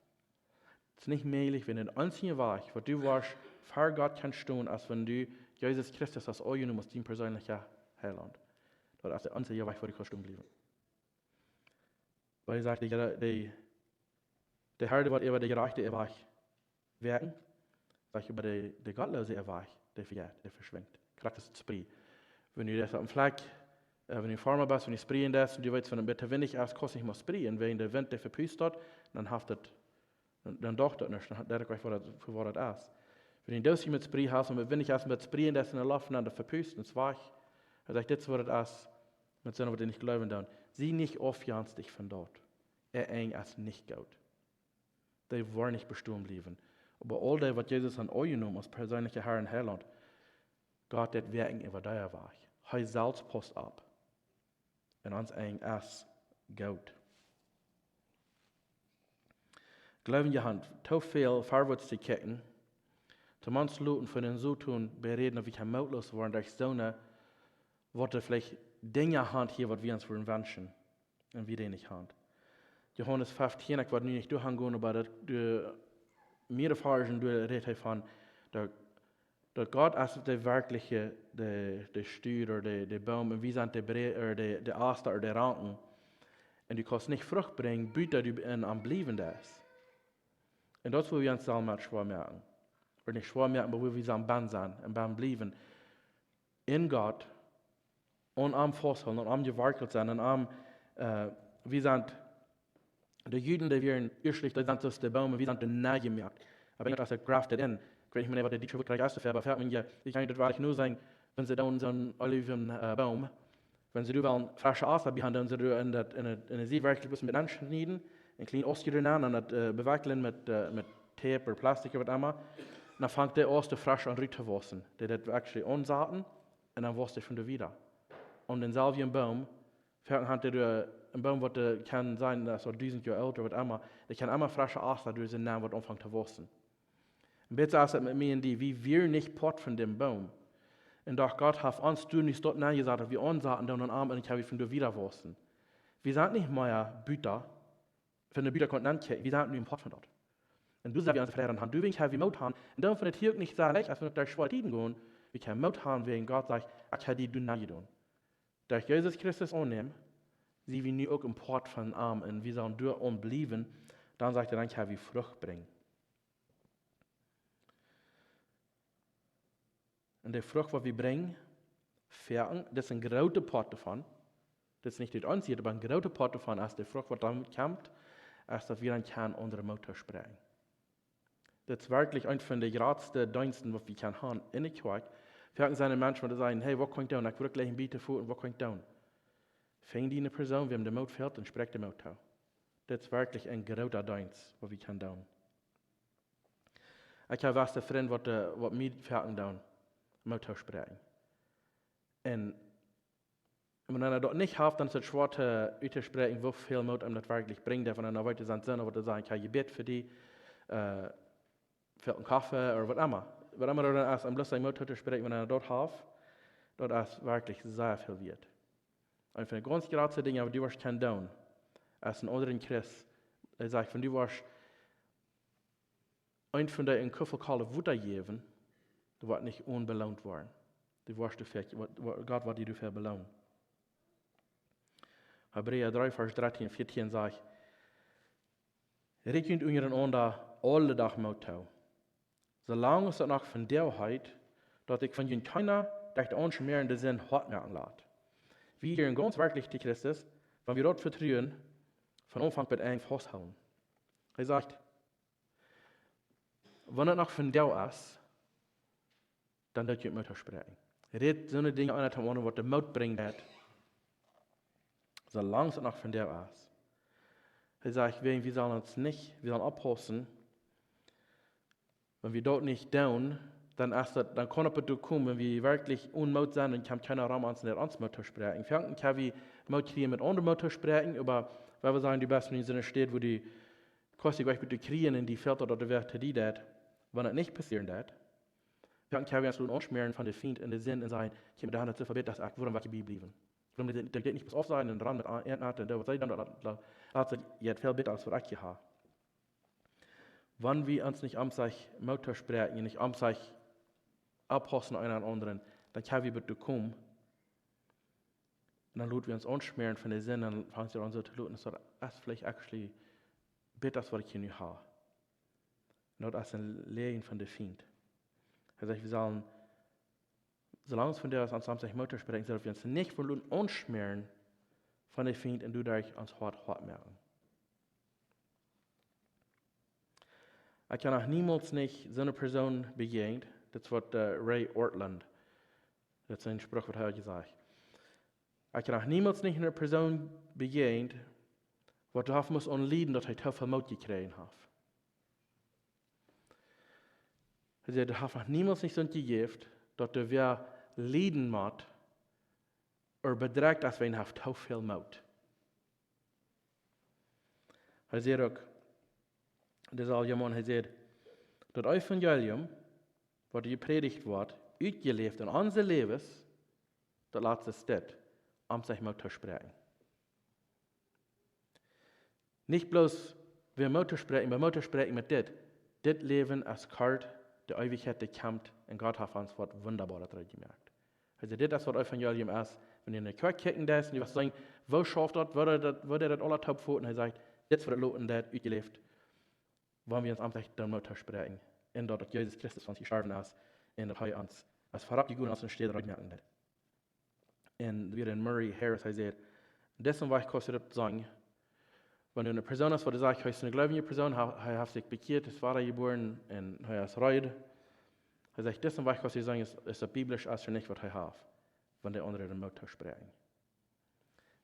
Daut es nich mäajlich, wan de eensje Wajch, waut du woascht ver Gott kjennen stonen, es wan du Jesus Christus hast aunjenomen aus dien perseenlicha Heilaunt. Daut es de eensje Wajch, woo du kaust stonen bliewen. Wiels hee sajcht, de, de, de Herr, dee woat äwa de Jerajchte äa Wajch woaken, sajcht, oba de, de Gottloose äa Wajch, dee vejeit, dee veschwinjt. Krakjt aus Sprie. Wan du daut opp een Flakj, äh, wan du Farma best, wan du spreien deist, un du weetst, wan et een bät winjich es, kaust nich mea spreien, wäajen de Wint, dee vepust daut, dan haft et, dan, dan deit daut nuscht, dan deit et nich, waut daut, fa waut daut es. Wan du daut met Spree hast, un et winjich es, met Spreejen, daut es enne Loft, dan daut vepust, un et es wajch. Hee sajcht, dit es waut et es, met soone, waut nich jleewen doonen. Sie nich aufjenstich von daut. Äa Enj es nich goot. Dee woaren nich bestonen bliewen. Oba aul dee, waut Jesus han aunjenomen aus perseenlicha Herr un Heilaunt, Gott deit werkjen äwa dee Wajch. Hee selfst pausst opp. Un ons Enj es goot. Jleewen, jie han too väl verwoats to kjikjen, toom ons loten von dän Soton beräden, daut wie kjennen mootloos woaren derch soone, waut veleicht Dinja han hia, waut wie ons wudden wenschen. Un wie dee nich han. Johanes feftieen, ekj woa nu nich doahan gonen, oba daut, de, mea Varzen, doa rät hee von, daut, daut Gott es de werkjliche, de, de Stam, ooda de, de Boom, un wie sent de Bre-, ooda de, de Ast, ooda de Ranken. Un du kaust nich Frucht brinjen, buta du en am bliewen deist. Un daut es, wua wie ons selfst met schwoa moaken. Ooda nich schwoa moaken, oba wua wie sent bennen sennen un bennen bliewen. En Gott, aun am fausthoolen, aun am jewortelt sennen, aun am, äh, wie sent, de Juden, dee wieren ieeschtlich, dee sent soo aus de Boom, wie sent doa nenjemoakt. Oba ekj, aus ekj grafted in, ekj weet nich mea, waut de dietsche Wuat krakjt es doafäa, oba fa mie, ekj denkj, daut wudd ekj nu sajen, wan see dan soon Oliven, äh, Boom, wan see doa wellen fresche Ast bie han, dan see doa en daut, en daut, en de Sied werkjlich bloos met Menschen schnieden, een kjlien Austje doa nenn, un daut, äh, bewekjlen met, äh, met Tape ooda Plastik ooda waut emma. Dan fangt de Ast fresch aun rut to wausen. Dee deit actually aunsaten, un dan wausst dee von doa wieda. Un dän selwjen Boom, fa mie haud dee, äh, een Boom, waut, äh, kaun sennen, daut es aul dusent Joa oolt ooda waut emma, dee kaun emma fresche Ast doa sennen, waut aunfangt to wausen. Un bät soo es et met mie un die, wie wieren nich Poat von dän Boom. Un doch Gott haft ons doa nich doa nenjesat, daut wie aunsaten, dan aun am, un ekj hab wie von doa wieda wausen. Wie sent nich mea buta, von de Butakaunt aun kjikjen, wie sent nu een Poat von daut. Un doa sent wie ons Fräd aun han, doawäajen kjenn wie Moot han, un dan von daut hia uk nich soo leicht, aus wan et derch schwoare Tieden gonen, wie kjennen Moot han, wäajen Gott sajcht, ekj hab die doa nenjedonen. Derch Jesus Christus aunnämen, sent wie nu uk een Poat von am, un wie sellen doa aun bliewen, dan sajcht hee, dan kjenn wie Frucht brinjen. Un de Frucht, waut wie brinjen, foaken, daut es een groota Poat doavon. Daut es nich daut eensje, oba een groota Poat doavon es de Frucht, waut dan kjemt, es daut wie dan kjennen aundre Moot toospräakjen. Daut es werkjlich eent von de jratste Deensten, waut wie kjennen han en de Kjoakj. Foaken sent doa Menschen, waut sajen, hey, waut kaun ekj doonen? Ekj wudd jleichen bäta foten, waut kaun ekj doonen? Finj die eene Persoon, wäm de Moot fält, un spräakj dee Moot too. Daut es werkjlich een groota Deenst, waut wie kjennen doonen. Ekj hab waut Frind, waut, äh, waut mie foaken doonen, Moot toospräakjen. Un wan eena daut nich haft, dan es et schwoa, äh, uttospräakjen, woo väl Moot eenem daut werkjlich brinjt. Wan eena weet, et sent soone, waut sajen, ekj hab jebät fa die, äh, fa een Koffe ooda waut emma. Waut emma daut dan es, om bloos sien Moot tootospräakjen, wan eena daut haft, daut es werkjlich sea väl wieet. Eent von de gaunz jratste Dinja, waut du woascht kjennen doonen, es een aundren Christ, hee sajcht, wan du woascht eent von dee een Kuffel kolt Wota jäwen, dee woat nich onbeloont woaren. Dee woascht du fa, waut, waut, Gott woat die doafäa beloonen. Hebräa dree, Varsch dartieen, vieetieen sajcht: Rät junt unjarenaunda aule Doag Moot too, soo lang aus et noch vondoag heet, daut sikj von junt kjeena derch de aunschmäarende Sind hoat moaken lat. Wie hieren gaunz werkjlich to Christus, wan wie daut Vetruen von Aunfank bat Enj fausthoolen. Hee sajcht, wan et noch vondoag es, dan doo junt Moot toospräakjen. Rät soone Dinja aun, waut de Moot brinjt, daut, soo lang et noch vondoag es. Hee sajcht, wie, wie sellen ons nich, wie sellen oppaussen, wan wie daut nich doonen, dan es daut, dan kaun et doa komen, wan wie werkjlich en Moot sent, dan kjemt kjeena rom ons, om ons Moot toospräakjen. Foaken kjenn wie Moot kjrieen met aundre Moot toospräakjen, oba wan wie sajen, du best nu en soone Städ, wua du kaust die jlikj waut kjrieen un die fält daut, daut de Welt to die deit, wan et nich passieren deit, dan kjenn wie ons loten aunschmäaren von de Fient un de Sind un sajen, kjikj, dee han et soo väl bäta aus ekj, wuarom well ekj hia bliewen? Wuarom dee, dee, dee nich bloos aufsajen un ran met a-, Äten un doo waut see doonen, daut, daut, daut es väl bäta aus waut ekj hia hab. Wan wie ons nich omsich Moot toospräakjen, nich omsich oppaussen eena aundren, dan kjenn wie bat doa komen. Un dan loten wie ons aunschmäaren von de Sind, dan fangen see aun soo to loten, soo aus veleicht actually bäta aus waut ekj hia nu hab. Un daut es een Läajen von de Fient. Hee sajcht, wie sellen Soo lang aus von dee aus ons samstich Moot to spräakjen, sellen wie ons nich von loten aunschmäaren von dän Fient un doaderch ons Hoat hoat moaken. Ekj hab noch niemols nich soone Persoon bejäajent, daut es waut, äh, Ray Ortlund, daut es een Spruch waut hee haft jesajcht. Ekj hab noch niemols nich eene Persoon bejäajent, waut doa haft must aun lieden, daut hee too väl Moot jekjräajen haft. Hee säd, daut haft noch niemols nich soont jejäft, daut doa wäa lieden mott, ooda bedrekjt es, wiels hee haft too väl Moot. Hee säd uk, dee selwje Maun, hee säd, daut Evangelium, waut jeprädicht woat, utjeläft en onse Läwes, daut lat ons dit, om ons Moot to spräakjen. Nich bloos wada Moot to spräakjen, oba Moot to spräakjen met dit. Dit Läwen es kort, de Eewichkjeit, dee kjemt, un Gott haft ons waut Wundaboaret reed jemoakt. Hee säd, dit es waut Evangelium es. Wan du enne Kjoakj kjikjen deist, un du woascht sajen, woo schauft daut, woo deit daut, woo deit daut aula toop foten? Hee sajcht, dit es waut daut loten deit, utjeläft, wan wie ons amtlich doonen Moot to spräakjen. Un daut, daut Jesus Christus fa ons jestorwen es, un daut hee ons, es verrap jegonen, ons eene Städ reed moaken deit. Un wada een Murray Harris, hee säd, disen Wajch kaust du daut sajen. Wan du eene Persoon hast, waut du sajchst, hee es eene gleubje Persoon, hee, hee haft sikj bekjieet, es wada jebuaren un hee es reed. Hee sajcht, disen Wajch kaust du sajen, es, es daut biblisch, es er nich waut hee haft, wan de aundre dän Moot to spräakjen.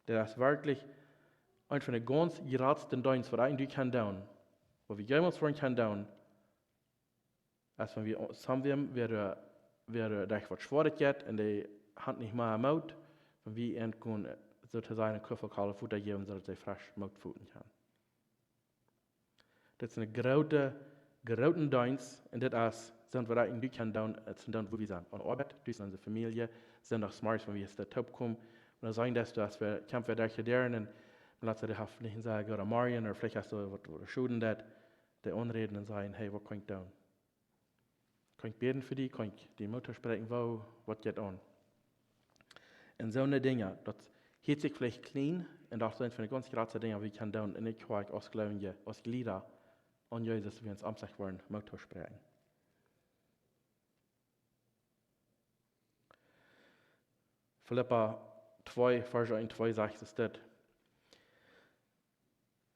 Daut es werkjlich eent von de gaunz jratste Deenst, waut eena doonen kaun doonen, waut wie jemols woaren kjennen doonen, es wan wie saumwäm, wäa, wäa derch waut Schwoaret jeit un dee haft nich mea Moot, wan wie an kjennen, soo to sajen, een Kuffel kolt Wota jäwen, soo daut see fresch Moot foten kaun. Dit es een groote, grooten Deenst un dit es, sent waut eena doonen kaun doonen, et es doonen, wua wie sent. Aun Oabeit, tus onse Famielje, Sindach zemorjes, wan wie hia toopkomen. Un dan sajen, daut du hast, wie kjennen wada derch de Däaren un lat see, dee haft nich een sea gooden Morjen, ooda veleicht hast du waut, waut Schoden daut, dee aunräden un sajen, hey, waut kaun ekj doonen? Kaun ekj bäden fa die? Kaun ekj die Moot toospräakjen? Woo, waut jeit aun? Un soone Dinja, daut hieet sikj veleicht kjlien, un daut sent von de gaunz jratste Dinja, waut wie kjennen doonen, un ekj hoa aus Gleubje, aus Jlieda aun Jesus, wie ons omsich woaren, Moot toospräakjen. Filippa twee, Varsch eent, twee sajcht es dit: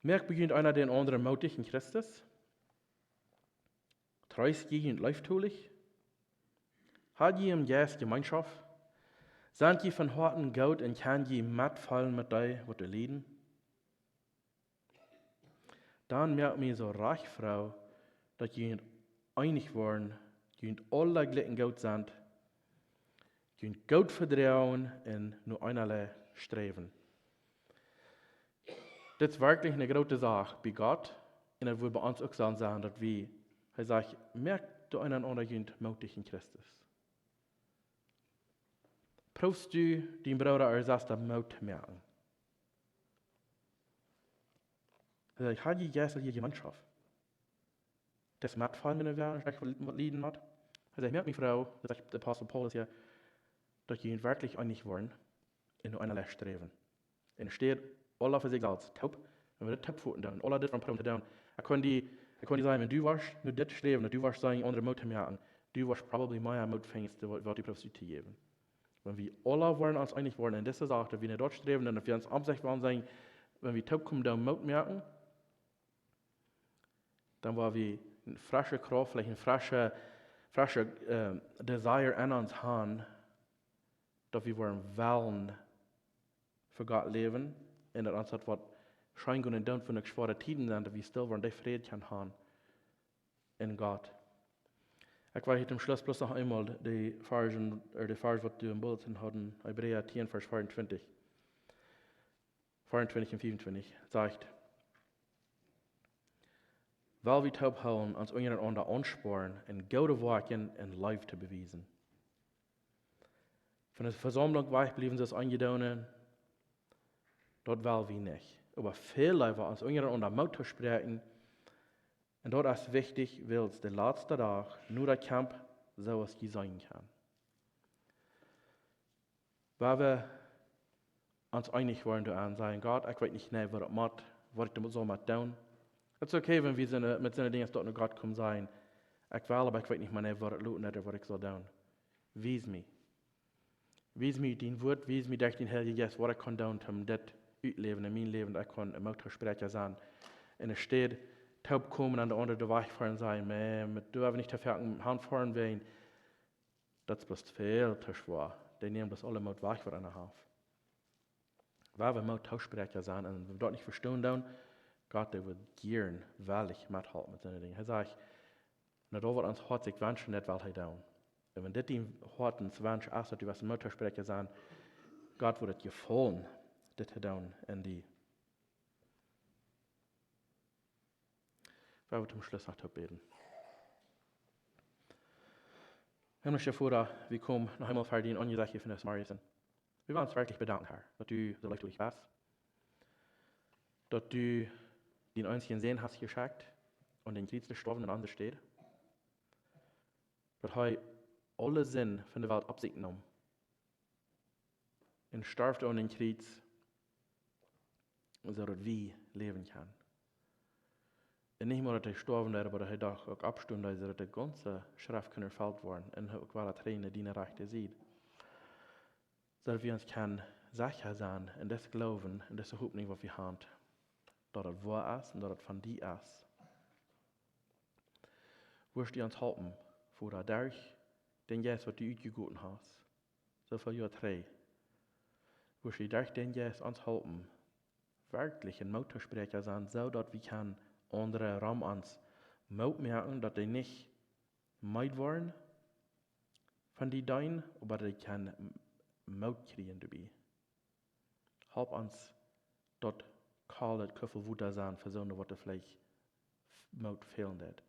Moakt bie junt eena dän aundren mootich en Christus. Treest jie junt leeftolich. Hat jie em Jeist Jemeenschoft. Sent jie von Hoaten goot un kjenn jie metfeelen met dee, waut doa lieden. Dan moakt mie soo rajcht froo, daut jie junt eenich woaren, jie junt aula jlikj goot sent, jie junt goot vedroagen un no eenalei sträwen. Dit es werkjlich eene groote Sach bie Gott. Un daut woat bie ons uk soo sennen, daut wie, hee sajcht, moakt eena dän aundren mootich en Christus. Proowst du dien Brooda ooda Sesta Moot to moaken? Hee sajcht, hat jie jeistelje Jemeenschoft? Daut es metfeelen, wan wäa waut lieden mott. Hee sajcht, moakt mie froo, daut sajcht de Apostel Paulus hia, daut jie werkjlich eenich woaren un no eenalei sträwen. Enne Städ aula fa sikj selfst, toop. Wan wie daut toop foten doonen, aula dit von proowen to doonen. Ekj kaun die, ekj kaun die sajen, wan du woascht no dit sträwen, wan du woascht sajen, aundre Moot to moaken, du woascht probably mea Moot finjen, waut, waut du proowst to jäwen. Wan wie aula woaren ons eenich woaren en dise Sach, daut wie no daut sträwen, un daut wie ons omsich woaren sajen, wan wie toopkomen doonen Moot moaken, dan woa wie eene fresche Krauft, veleicht eene fresche, fresche, äh, Desire en ons haben, daut wie woaren wellen fa Gott läwen, un daut ons daut woat scheen gonen, dan wan uk schwoare Tieden sent, daut wie stell woaren dän Fräd kjennen haben en Gott. Ekj well hia toom Schluss bloos noch eemol de Varsch, äh, de Varsch, waut wie em Bulletin hauden, Hebräa tieen, Varsch veeauntwintich. Veeauntwintich un fiefuntwintich, sajcht: Well wie toop hoolen, ons unjarenaunda aunsporen un goode Woakjen un Leew to bewiesen. Von de Vesaumlunk wajchbliewen, soo aus eenje doonen, daut well wie nich. Oba väl leewa ons unjarenaunda Moot toospräakjen, un daut es wichtich, wiels de latste Dach nu daut kjemt, soo aus jie seenen kjennen. Woa wie ons eenich woaren doaraun, sajen: Gott, ekj weet nich, nä, waut ekj mott, waut ekj doamet saul mott doonen. Daut es okay, wan wie sent, äh, met soone Dinja daut no Gott komen, sajen: Ekj well, oba ekj weet nich mea, nä, waut ekj loten, ooda waut ekj saul doonen. Wies mie. Wies mie ut dien Wort, wies mie derch dien Heiljen Jeist, waut ekj kaun doonen, om dit uttoläwen en mien Läwen, daut ekj kaun een Mootspräakja sennen. En de Städ toopkomen aun de aundre de Wajch fa un sajen: "Maun, met, du hast nich to foaken hanfoaren, wäajen daut es bloos väl to schwoa." Dee nämen bloos aule Moot wajch, waut eena haft. Wan wie Mootspräakja sennen un wan wie daut nich vestonen doonen, Gott, dee woat jieren wellich methalpen met soone Dinja. Hee sajcht, na, daut waut ons Hoat sikj wenschen, daut well hee doonen. Un wan dit dien Hoatenswensch es, daut du west een Mootspräakja sennen, Gott woat et jefaulen, dit to doonen en die. Wie woaren toom Schluss noch toop bäden. Himmlischa Voda, wie komen noch eemol ver dien Aunjesecht hia vondoag zemorjes. Wie wellen ons werkjlich bedanken, Herr, daut du soo leeftolich best. Daut du dien eensjen Sän hast jeschekjt, om aun daut Kjriez to stoawen en onse Städ. Daut hee aule Sind von de Welt opp sikj neem. Un storf aun daut Kjriez, soo daut wie läwen kjennen. Un nich mau daut hee stoawen deed, oba daut hee doch uk oppstunt deed, soo daut de gaunze Schreft kunn erfelt woaren. Un hee uk wada trigj no diene rajchte Sied. Soo daut wie ons kjennen secha sennen en disen Gloowen, en dise Hopninj, waut wie haben, daut et woa es un daut et von die es. Woascht du ons halpen, Voda, derch dän Jeist, waut du utjegoten hast, soo väl Joa trigj. Woascht du derch dän Jeist ons halpen, werkjlich een Mootspräakja sennen, soo daut wie kjennen aundre rom ons Moot moaken, daut dee nich meed woaren von die deenen, oba daut dee kjennen Moot kjrieen doabie. Halp ons daut kol, daut Kuffel Wota sennen fa soone, waut veleicht Moot fälen deit.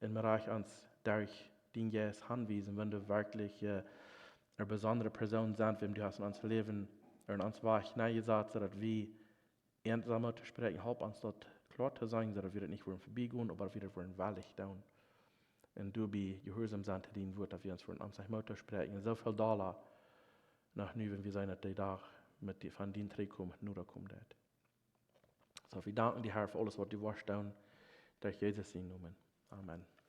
Un moach ons derch dien Jeist hanwiesen, wan doa werkjlich, äh, eene besondre Persoon sent, wäm du hast en ons Läwen, en ons Wajch nenjesat, soo daut wie an sellen Moot spräakjen. Halp ons daut kloa to seenen, soo daut wie daut nich woaren verbiegonen, oba wie daut woaren wellich doonen. Un doabie jehuarsom sennen to dien Wort, daut wie ons woaren aunfangen Moot to spräakjen. Un soo väl dolla noch nu, wan wie seenen, daut de Dach met die, von dien Trigjkomen noda komen deit. Soo, wie danken die, Herr, fa aules, waut du woascht doonen. Derch Jesus sienen Nomen. Amen.